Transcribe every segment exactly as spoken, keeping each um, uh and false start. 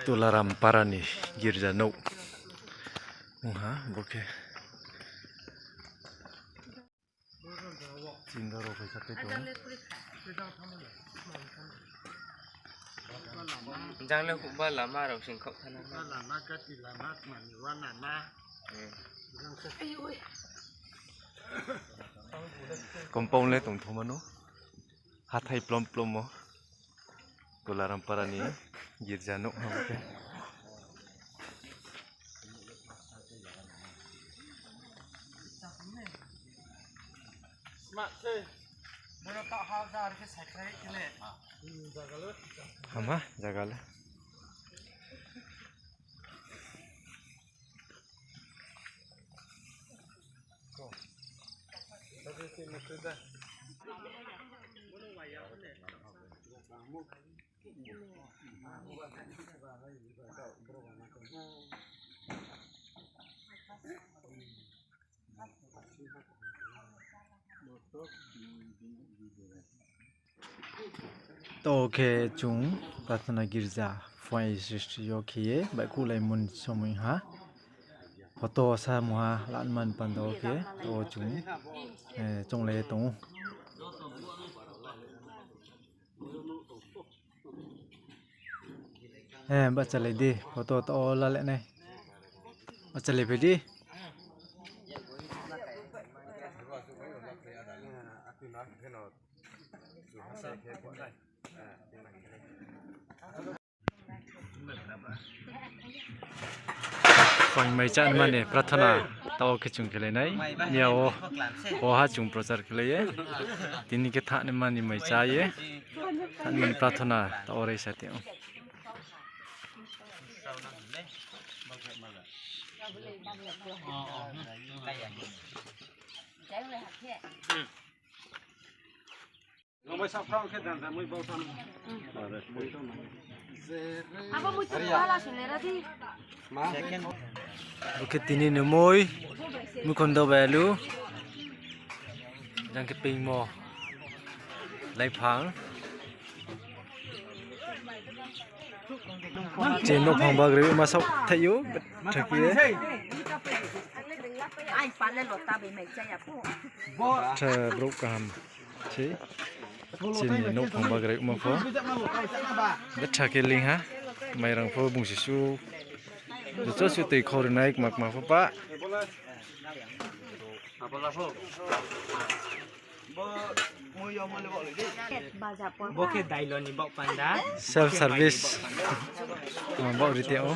Tularam para ni girja nouh ong ha bo khe. Chingda rao phai sa tei tong. Jang le huhba lama rao sing khaoh thana. Compound le tongthoma no. Hathái plom plom o. Tularam para ni girja nouh ha bo khe. Hama zaga le. To khe chung prathana girja phuaing sristi yo khe ye baihkhouhlaimo ni somoi ha. Photo sa mungha lanmani panda wo khe to chung, eh, chounglai ye tong ou. Eh, bahchalai di, photo to la le nai. Bahchalai phai di. Phuaing mai chá ni mani prathana tao khe chung khelai nai. Miya wo, wo ha chung prochar khelai ye. Tini khe tha ni mani mai chá ye. Tha ni mani prathana tao raisa tong ou. Bo khe tini ni moi, mukhom do bai alu, jang khe pingmo, laiphang. Chini nouhphang bagroi ma saoh thaih ou, thaih ye. Tha brouh kaham. Sei. Chini nouhphang bagroi ma pho. Betha khe ling ha. Mairang pho bungsi su. Joto su tui khau rinai kma kma pho ba. Bo khe dailo ni baoh panda. Self service. Baoh ri tong ou.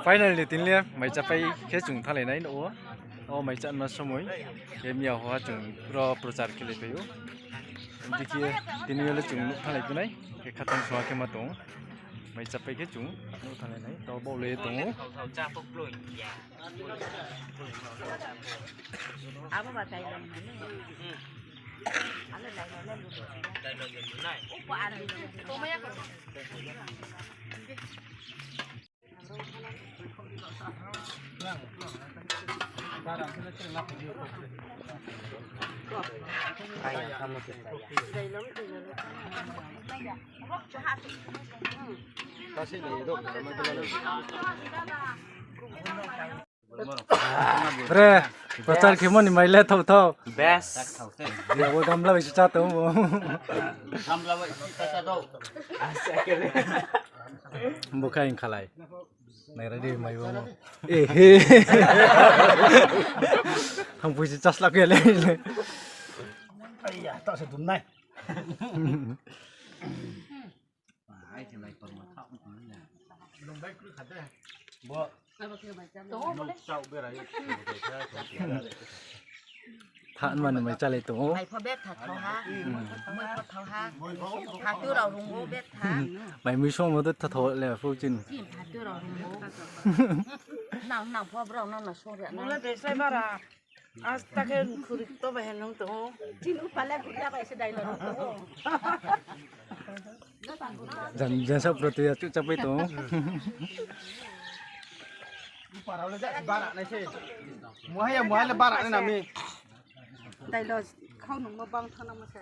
Finally, tini le mai chápai khe chung thannglai nai nouh wo. O mai chánma somoi. Khe miya ho ha chung pura prochar khelai phai ou. Dikhe tini yo le chung nouh thannglai phi nai. Khe khatang sua khe ma tong. Mai chápai khe chung nouh thannglai nai. Tao baoh le tong ou. Bre, prochar khemo ni mai le thao thao. Best. Abo gamla bai se chá tong ou. Bo khe ang khalai. Nai ra di mai bo. Ehe. Thang pui se chá sla khe le. Aiya, tao se dum nai. Bo. Tong ou bo le. Chao berai. Tha mani mai chálai tong ou. Mai pho betha thao ha. Moi pho thao ha. Phathu rao rung ou betha. Mai mui song mo de tha thao le phu chin. Chin phathu rao rung ou. Nang nang pho brao no no song ri na. Mula de sai bara. Asta khe khuri to bai hen nung tong ou. Chin upale bukla bai se dai lo rung tong ou. Jan, jan sa proti ya chuh chapai tong ou. Muhai ya, muhai le bara nai nami. Dai lo khau nung mo bang thana mo se.